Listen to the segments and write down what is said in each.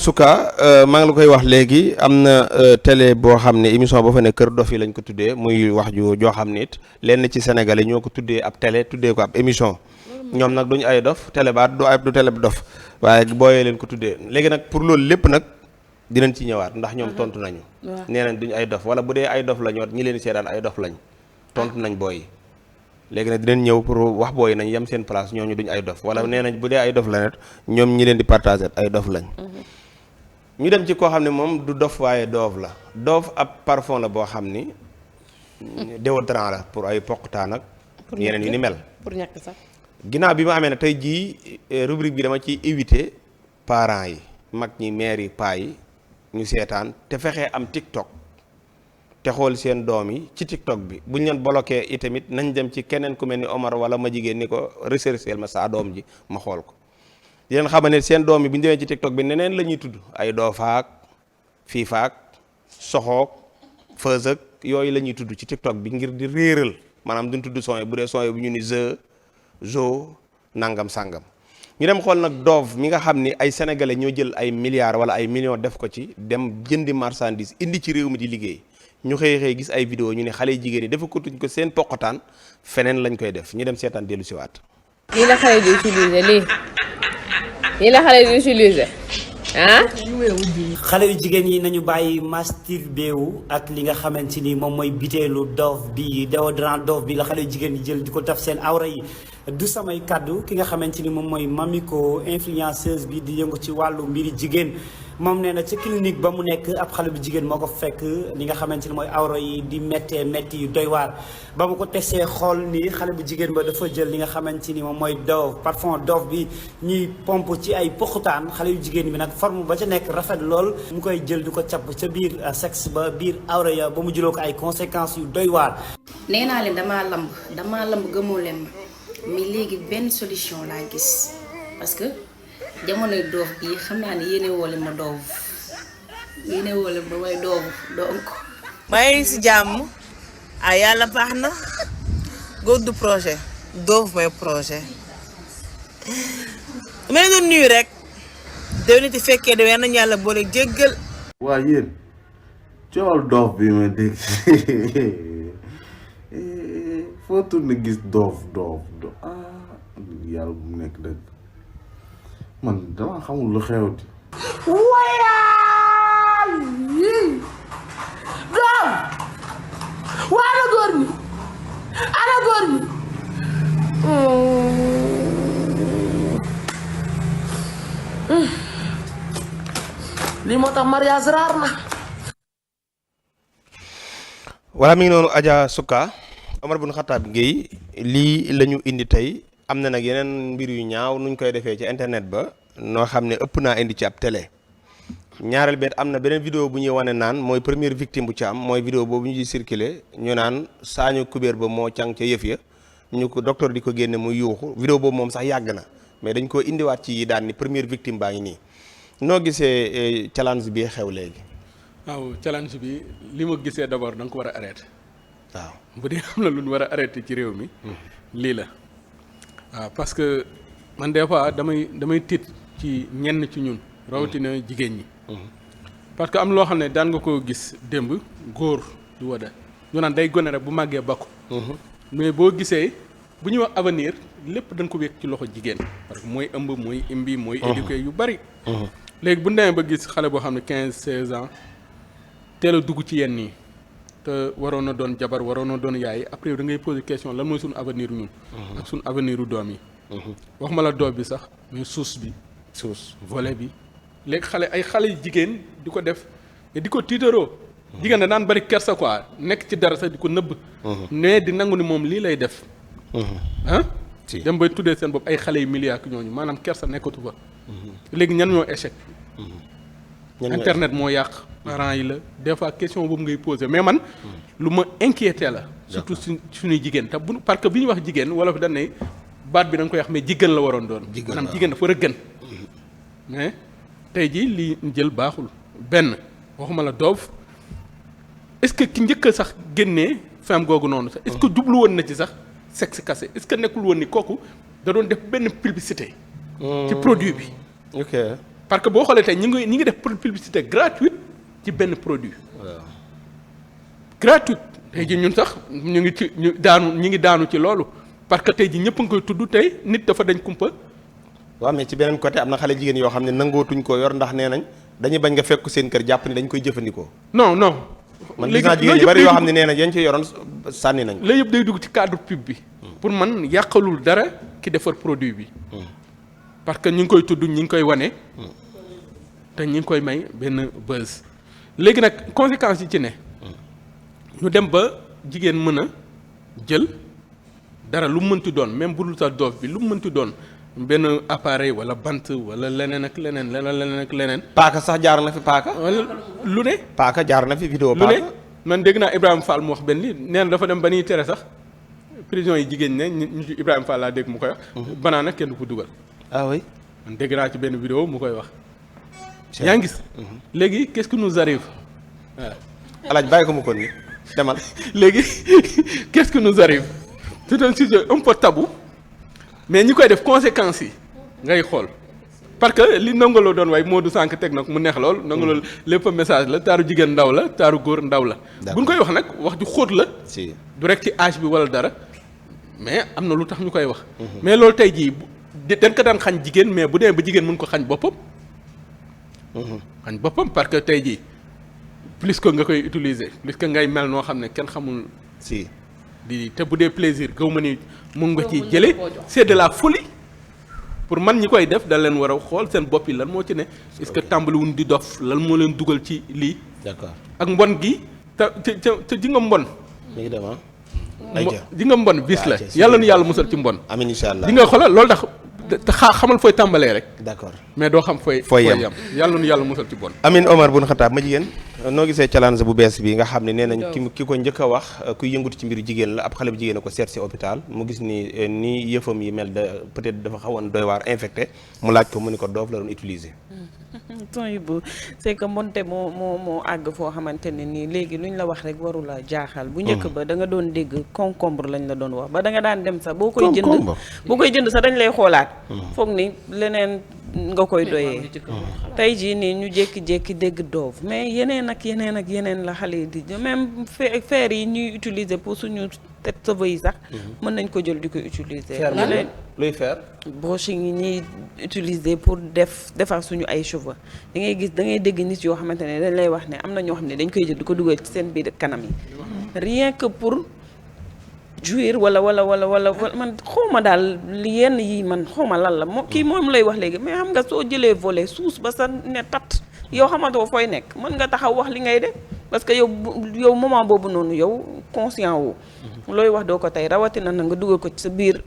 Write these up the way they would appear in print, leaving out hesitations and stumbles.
Souka maa ngi la koy wax léegi am na télé boo xam ne émission boo fa ne Kër Dof yi lañ ko tuddee muy wax joo xam ne it lenn ci Sénégal yi ñoo ko tuddee ab télé tuddee ko ab émission ñoom nag duñu ay dof télé ba du télé bu dof waaye booyee leen ko tuddee léegi nag pour loolu lépp nag dinañ ci ñëwaat ndax ñoom tontu nañu. nee nañ duñu ay dof wala bu dee ay dof la ñoo ñi leen seedaan ay dof lañ tontu nañ booy yi léegi nag dinañ ñëw pour wax booy yi nañ yem seen place ñooñu duñu ay dof wala nee nañ bu dee ay dof la net ñoom ñi leen di partager ay dof lañ. ñu dem ci koo xam ne moom du dof waaye doof la doof ab parfum la boo xam ni déodorant la pour ay poqtaan ak yeneen yu ni mel pour ñàkk sax ginnaaw bi ma amee ne tey jii rubrique bi dama ciy éviter parents yi mag ñi mère yi paa yi ñu seetaan te fexee am TikTok te xool seen doom yi ci TikTok bi bu ñu leen bloqué itamit nañ dem ci keneen ku mel ni Omar wala ma jigéen ni ko rechercher ma saa doom ji ma xool ko di leen xamal ne seen doom yi bu ñu demee ci TikTok bi neneen la ñuy tudd ay doofaak fiifaak soxook fësëk yooyu la ñuy tudd ci TikTok bi ngir di réeral maanaam duñ tudd son yi bu dee son yi bu ñu ni zo nangam sangam ñu dem xool nag doof mi nga xam ni ay sénégalais ñoo jël ay milliards wala ay millions def ko ci dem jëndi marchandise indi ci réew mi di liggéey ñu xëy gis ay vidéo ñu ne xale jigéen yi dafa ko tuñ ko seen poqataan feneen lañ koy def ñu dem seetaan dellu siwaat lii la xale di utiliser lii la xale di utiliser ah. xale yu jigéen yi nañu bàyyi masturbé wu ak li nga xamante ni moom mooy biteelu doof bi déodorant doof bi la xale yu jigéen yi jël di ko taf seen awra yi du samay kàddu ki nga xamante ni moom mooy Mamiko influenceuse bi di yëngu ci wàllu mbiri jigéen moom nee na ci clinique ba mu nekk ab xale bu jigéen moo ko fekk li nga xamante ni mooy awra yi di méttee métti yu doy waar ba mu ko tesee xool ni xale bu jigéen ba dafa jël li nga xamante ni moom mooy doof parfum doof bi ñuy pompe ci ay poxutaan xale yu jigéen bi nag forme ba ca nekk rafet lool mu koy jël di ko capp ca biir sexe ba biir awra ya ba mu jëloo ko ay conséquences yu doy waar. nee naa leen damaa lamb gëmoo leen ma mais léegi benn solution laa gis parce que jamonoy doof bi xam naa ne yéene woole ma doof yéene woole ma may doofu donc. maa ngi si jàmm yàlla baax na góor du projet doof mooy projet ma ne doon nuyu rek déwéniti fekkee de weer nañu yàlla boole jéggal. waa yéen coowal doof bi ma dégg foo tourné gis doof yàlla bu nekk dëgg man dama xamul lu xew di wayaay doom waa ana góor ñi lii moo tax mariage raar na wala mi ngi noonu Adja Souka Omar bun Xataab Gueye lii la ñu indi tey am na nag yeneen mbir yu ñaaw nuñ koy defee ci internet ba noo xam ne ëpp naa indi ci ab télé ñaareel beet am na beneen vidéo bu ñuy wane naan mooy première victime bu ci am mooy vidéo boobu ñu ci circulé ñu naan saañu kubéer ba moo càng ca yëf ya ñu ko docteur di ko génne muy yuuxu vidéo boobu moom sax yàgg na mais dañ koo indiwaat ci yi daan ni première victime baa ngi nii noo gisee challenge bi xew léegi. waaw challenge bi li ma gisee d'abord da nga ko war a arrêté. waaw bu dee am na lu ñu war a arrêté ci réew mi. lii la waaw parce que man des fois damay tiit ci ñenn ci ñun. rawatina jigéen ñi. parce que am loo xam ne daan nga ko gis démb góor du wada ñu naan day gone rek bu màggee bakku. mais boo gisee bu ñuy wax avenir lépp dañ ko wékk ci loxo jigéen. parce que mooy ëmb mooy imbi mooy éduquer yu bari. léegi bu ñu demee ba gis xale boo xam ne 15-16 ans teel a dugg ci yenn yi. te waroon na doon jabar waroon na doon yaay après da ngay poser question lan mooy suñu avenir ñun. ak suñu avenir u doom yi. wax ma la doom bi sax mais suus volet bi léegi ay xale jigéen di ko def di ko tiitaroo. jigéen da daan bari kersa quoi nekk ci dara sax di ko nëbb. mais di nangu ni moom lii lay def. dem bay tuddee seen bopp ay xale yu milliards ak ñooñu maanaam kersa nekkatu fa. léegi ñan ñoo échec. internet moo yàq. parents yi la des fois question boobu ngay poser mais man lu ma inquiété la surtout suñuy jigéen te bu parce que bi ñu wax jigéen wala fi dañ ne baat bi da nga koy wax mais jigéen la waroon doon maanaam jigéen dafa rëggan mais tey jii lii jël baaxul benn waxuma la doof est-ce que ki njëkk a sax génnee femme googu noonu sax est-ce que jublu woon na ci sax sexe cassé est-ce que nekkul woon ni kooku da doon def benn publicité ci produit bi ok parce que boo xoolee tey ñi ngi def publicité gratuite ci benn produit. waaw gratuite tey ji ñun sax ñu ngi daanu ci loolu parce que tey ji ñëpp a ngi koy tudd tey nit dafa dañ kumpa. waaw mais ci beneen côté am na xale jigéen yoo xam ne nangootuñ koo yor ndax nee nañ dañuy bañ nga fekk seen kër jàpp ni dañ koy jëfandikoo. non man gis naa jigéen yu bari yoo xam ne nee nañ yañ ci yoroon sànni nañ. la yëpp day dugg ci cadre pub bi. pour man yàqalul dara ki defar produit bi. parce que ñu ngi koy tudd ñu ngi koy wane. te ñu ngi koy may benn buzz. léegi nag conséquences yi ci ne. ñu dem ba jigéen mën a jël dara lu mu mënti doon même bu dul sax doof bi lu mu mënti doon benn appareil wala bant wala leneen ak leneen. paaka sax jaar na fi paaka. wala lu ne. paaka jaar na fi vidéo lu paaka. ne man dégg naa Ibrahima Fall mu wax benn lii nee na dafa dem ba ñuy tere sax prison yi jigéen ne ñu Ibrahima Fall laa dégg mu koy wax. banaana kenn du ko dugal. ah oui. man dégg naa ci benn vidéo mu koy wax. yaa ngi gis. léegi qu'est-ce qui nous arrive voilà. alaaj bàyyi ko mu kon ni demal. léegi qu'est-ce qui nous arrive c'est un sujet un peu tabou mais ñi koy def conséquences yi ngay xool parce que li Ndongo Lo doon way Modou Sànq teg nag mu neex lool Ndongo Lo lépp message la taaru jigéen ndaw la taaru góor ndaw la. bu ñu koy wax nag wax ju xóot la. si du rek ci âge bi wala dara mais am na lu tax ñu koy wax. mais loolu tey jii dañ ko daan xañ jigéen mais bu demee ba jigéen mën ko xañ boppam. xañ boppam parce que tey jii plus que nga koy utiliser plus que ngay mel noo xam ne kenn xamul. si di te bu dee plaisir gaw ma ni mun nga ci jële c'est de la folie pour man ñi koy def da leen war a xool seen bopp yi lan moo ci ne est-ce que tàmbaliwuñ di dof lan moo leen dugal ci lii. d'accord ak mbon gi te ji nga mbon. mi ngi dem ji nga mbon bis la yàlla nu yàlla musal ci mbon. amiin incha allah ji nga xoolal loolu tax te xamal fooy tàmbalee rek. d'accord mais doo xam fooy yam yàlla nu yàlla musal ci bon. Amin Omar bun Xataab ma jigéen noo gisee challenge bu bees bi nga xam ne nee nañ ki ko njëkk a wax kuy yëngutu ci mbiru jigéen la ab xale bu jigéen a ko seet si hôpital mu gis ni yëfam yi mel peut-être dafa xawoon doy waar infecté mu laaj ko mu ni ko doof la doon utiliser. ton yi bu c'est que mbonte moo àgg foo xamante ne nii léegi luñ la wax rek warul a jaaxal. bu njëkk ba da nga doon dégg concombre lañ la doon wax ba da nga daan dem sax boo koy jënd sax dañ lay xoolaat. foog ni leneen nga koy doyee. tey jii nii ñu jékki-jékki dégg doof mais yeneen ak yeneen la xale yi di même fer yi ñuy utiliser pour suñu tête cheveux yi sax. mën nañ ko jël di ko utiliser. luy fer. brushing yi ñuy utiliser pour defar suñu ay cheveux da ngay gis da ngay dégg nit yoo xamante ne dañ lay wax ne am na ñoo xam ne dañ koy jël di ko dugal ci seen biir kanam yi rien que pour jouir wala man xawma daal yenn yi man xawma lan la kii moom lay wax léegi mais xam nga soo jëlee volet suus ba sa ne tat yow xamantoo fooy nekk mën nga taxaw wax li ngay def parce que yow moment boobu noonu yow conscient wu looy wax doo ko tey rawatina na nga dugal ko ci sa biir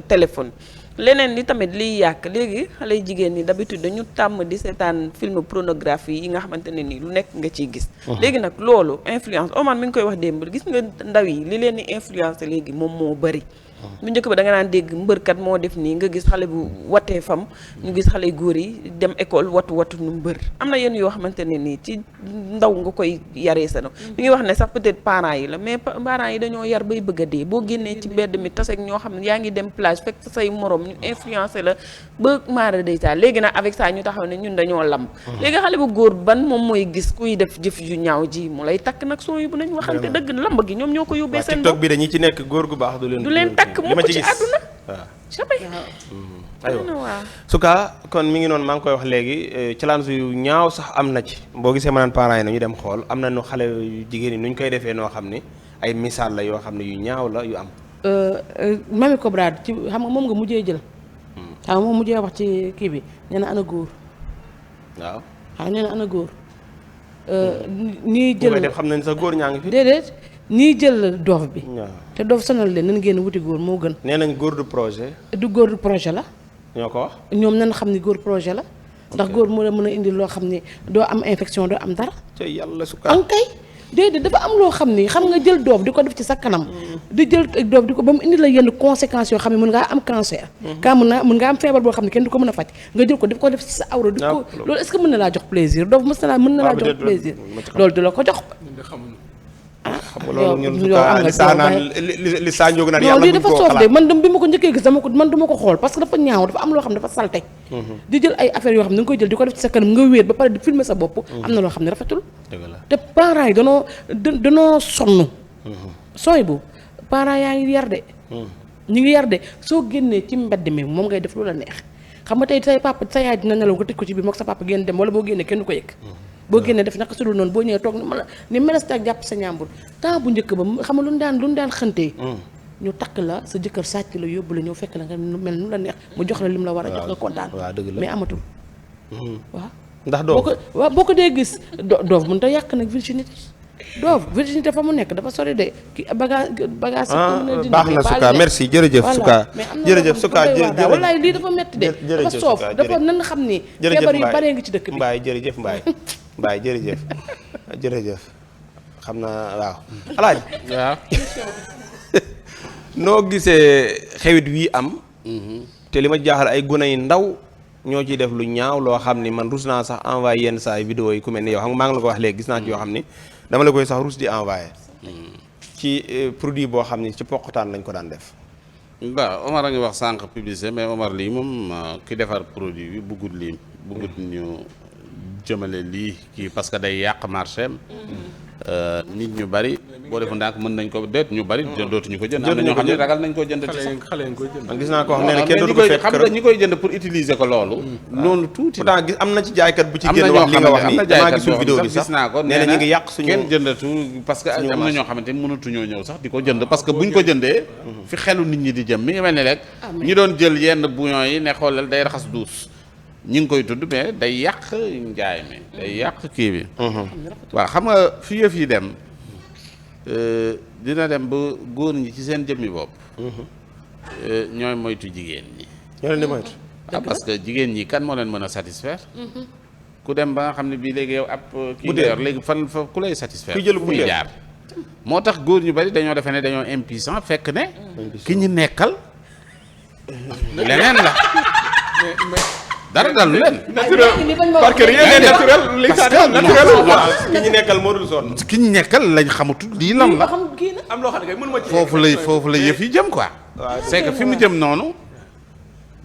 téléphone leneen li tamit liy yàq léegi xale jigéen ñi d'habitude dañu tàmm di seetaan film pornographie yi nga xamante ne nii lu nekk nga ciy gis léegi nag loolu influence Omar mi ngi koy wax démb gis nga ndaw yi li leen di influence léegi moom moo bari bu njëkk ba da nga naan dégg mbërkat moo def nii nga gis xale bu watee fam ñu gis xale góor yi dem école watu nu mbër am na yenn yoo xamante ne nii ci ndaw nga koy yaree sa mi ngi wax ne sax peut-être parents yi la mais parents yi dañoo yar bay bëgg a dee boo génnee ci mbedd mi taseeg ñoo xam ne yaa ngi dem plage fekk say morom ñu influencé la ba maara day taal léegi nag avec ça ñu taxaw ne ñun dañoo lamb léegi xale bu góor ban moom mooy gis kuy def jëf yu ñaaw ji mu lay takk nag soo bu nañ waxante dëgg lamb gi ñoom ñoo ko yóbbee seen TikTok bi dañuy ci nekk góor gu baax du leen takk mu ko ci àdduna aywa su kaa kon mi ngi noonu maa ngi koy wax léegi challenge yu ñaaw sax am na ci boo gisee ma naan parents yi nañu dem xool am na nu xale yu jigéen ñi nu ñu koy defee noo xam ni ay misaal la yoo xam ne yu ñaaw la yu am Mamy Cobra ci xam nga moom nga mujjee jël xam nga moom mujjee wax ci kii bi nee na ana góor waaw xam nee na ana góor ñii jël def xam nañ sa góor ñaa ngi fi déedéet ñii jël doof bi te doof sonal leen nañ génn wuti góor moo gën nee nañ góor du projet du góor du projet la ñoo ko wax ñoom nañ xam ni góor projet la ndax góor moo la mën a indi loo xam ni doo am infection doo am dara te yàlla su am kay déedéet dafa am loo xam ni xam nga jël doof di ko def ci sa kanam di jël doof di ko ba mu indi la yenn conséquences yoo xam ne mën ngaa am cancer kaa mën ngaa am feebar boo xam ne kenn du ko mën a faj nga jël ko def ko def ci sa awra di ko loolu est-ce que mën na laa jox plaisir doof mën na laa jox plaisir loolu du la ko jox xam nga loolu ñun li saa naan li saa njóog naan non lii dafa soof de man bi ma ko njëkkee gis man duma ko xool parce que dafa ñaaw dafa am loo xam ne dafa salte di jël ay affaires yoo xam ne da nga koy jël di ko def ci sa kanam nga wéet ba pare di filmer sa bopp am na loo xam ne rafetul te parents yi danoo sonn sooy bu parents yaa ngi yar de ñu ngi yar de soo génnee ci mbedd mi moom ngay def lu la neex xam nga tey say papa sa yaay dina nelaw nga tëj ko ci biir mook sa papa génn dem wala boo génnee kenn du ko yëg boo génnee def naka sudul noonu boo ñëwee toog ni meles ak jàpp sa ñàmbur temps bu njëkk ba xam nga lu ñu daan xëntee ñu takk la sa jëkkër sàcc la yóbbu la ñëw fekk la nga mel nu la neex mu jox la lim la war a jox nga kontaan mais amatul waaw ndax doof boo ko dee gis doof mënut a yàq nag virginité doof virginité fa mu nekk dafa sori de ki bagage baax na Souka merci jërëjëf Souka jërëjëf Souka jërëjëf wallaay lii dafa metti de dafa soof dafa nan xam ni feebar yu baree ngi ci dëkk bi mbaay jërëjëf mbaay jërëjëf xam naa waaw alaaj waaw noo gisee xewit wii am te li ma jaaxal ay gune yi ndaw ñoo ciy def lu ñaaw loo xam ni man rus naa sax envoyé yenn saa yi vidéo yi ku mel ni yow xam nga maa ngi la ko wax léegi gis naa ci yoo xam ni dama la koy sax rus di envoyé ci produit boo xam ni ci poqataan lañ ko daan def waaw Omar a ngi wax sànq publicité mais Omar lii moom ki defar produit bi bëggut ñu jëmale lii kii parce que day yàq marché am nit ñu bari boo defoon daanaka mën nañ ko déet ñu bari dootuñu ko jënd am na ñoo xam ne ragal nañ ko jënd xale yi koy jënd man gis naa ko xam ne kenn dootu ko fekk xam nga ñi koy jënd pour utiliser ko loolu noonu tuuti pourtant gis am na ci jaaykat bu ci génn wax li nga wax ni damaa gisul vidéo bi sax gis naa ko nee na ñu ngi yàq suñu kenn jëndatu parce que am na ñoo xamante ni mënatuñoo ñëw sax di ko jënd parce que buñ ko jëndee fi xelu nit ñi di jëm mi ngi mel ni rek ñi doon jël yenn bouillon yi ne xoolal day raxas duus ñi ngi koy tudd mais day yàq njaay mi day yàq kii bi waaw xam nga fi yëf yi dem dina dem ba góor ñi ci seen jëmmi bopp ñooy moytu jigéen ñi ñoo leen di moytu parce que jigéen ñi kan moo leen mën a satisfaire ku dem ba nga xam ne bii léegi yow ab kii nga yor léegi fan fa ku lay satisfaire muy jaar moo tax góor ñu bari dañoo defe ne dañoo impuissant fekk ne ki ñu nekkal leneen la dara dalu leen. naturel parce que rien n'est naturel. ki ñu nekkal moo dul sonn. ki ñu nekkal lañ xamatul lii lan la. am loo xam ne kay mënuma ci foofu la yëf yi jëm quoi. c'est que fi mu jëm noonu.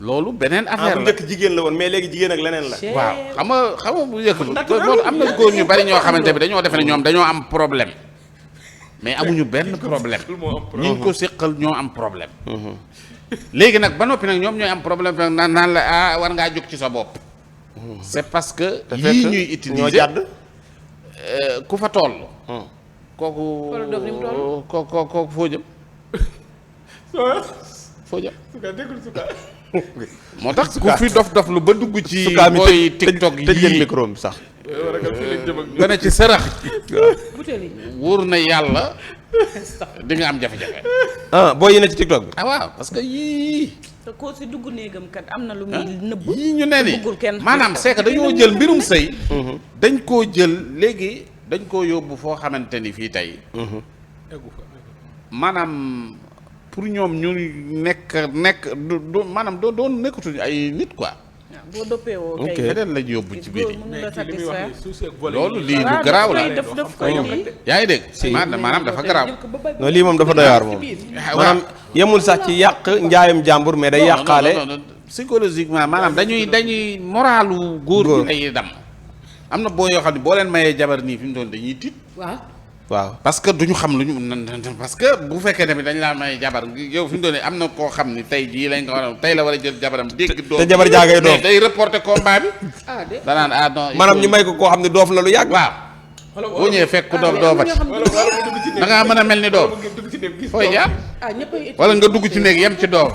loolu beneen affaire la bu njëkk jigéen la woon mais léegi jigéen ak leneen la. waaw xam nga bu njëkk loolu am na góor ñu bari ñoo xamante bi dañoo defe ne ñoom dañoo am problème mais amuñu benn problème. ñi ñu ko séqal ñoo am problème. léegi nag ba noppi nag ñoom ñooy am problème naan la war ngaa jóg ci sa bopp. c'est parce que yii ñuy utiliser ñoo jàdd ku fa toll. kooku foo jëm. foo jëm. moo tax ku fi dof lu ba dugg ci. booy TikTok yii tëj leen micro bi sax. nga ne ci sërax. wóor na yàlla. di nga am jafe-jafe. boo yéene ci TikTok bi. waaw parce que yii. te koo si dugg néegam kat am na lu muy nëbb. yii ñu ne ni maanaam c'est que dañoo jël mbirum sëy. dañ koo jël léegi dañ koo yóbbu foo xamante ni fii tey. maanaam pour ñoom ñu nekk du maanaam doo nekkatuñu ay nit quoi. boo doppee woo kay feneen lañ yóbbu ci biir yi. loolu lii lu garaaw la. yaa ngi dégg. maanaam dafa garaaw. non lii moom dafa doy waar moom. maanaam yemul sax ci yàq njaayum jàmbur mais day yàqaale. psychologiquement maanaam dañuy moralu góor gi lay dam. am na boo yoo xam ne boo leen mayee jabar nii fi mu doon dañuy tiit. waaw parce que duñu xam lu ñu parce que bu fekkee tamit dañ laa may jabar yow fi mu doon am na koo xam ni tey jii lañ ko war a tey la war a jël jabaram dégg doom te jabar jaagay doom day reporter combat bi danaan non maanaam ñu may ko koo xam ne doof la lu yàgg waaw boo ñëwee fekk ku doofati da ngaa mën a mel ni doof fooy jaar wala nga dugg ci néeg yem ci doof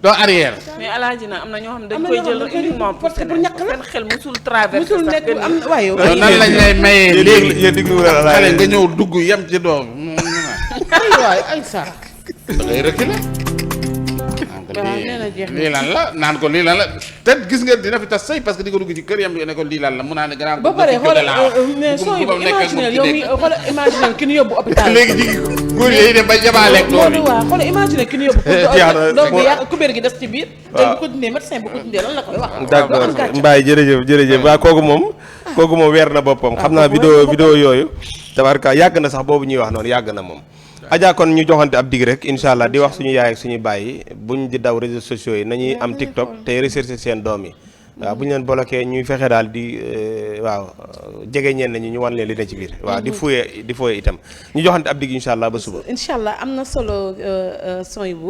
doo arrière. mais alaaji na am na ñoo xam ne dañ koy jël uniquement pour seen xel musul traversé sax waaye nan lañ lay mayee léegi xale nga ñëw dugg yem ci doof waay ay sax da ngay reculer lii lan la naan ko lii lan la te gis nga dina fi tas sëy parce que di nga dugg ci kër yam ne ko lii lan la mun naa ne gannaaw ba pare mais soo imaginer yow mi xoolal imaginer ki ñu yóbbu hôpital léegi jigéen góor yi dem ba jabaaleeg loolu waaw xoolal imaginer ki ñu yóbbu doom bi yaa kubéer gi des ci biir te bu ko dindee médecin bu ko dindee lan la koy wax d'accord Mbaye jërëjëf waaw kooku moom weer na boppam xam naa vidéo yooyu tabarka yàgg na sax boobu ñuy wax noonu yàgg na moom. Adja kon ñu joxante ab dig rek incha allah di wax suñu yaay ak suñu baay yi buñ di daw réseaux sociaux yi nañuy am TikTok tey recherche seen doom yi. waaw bu ñu leen bloqué ñuy fexe daal di waaw jege ñenn ñi ñu wan leen li ne ci biir. waaw di fuyee itam ñu joxante ab dig incha allah ba suba. incha allah am na solo son yi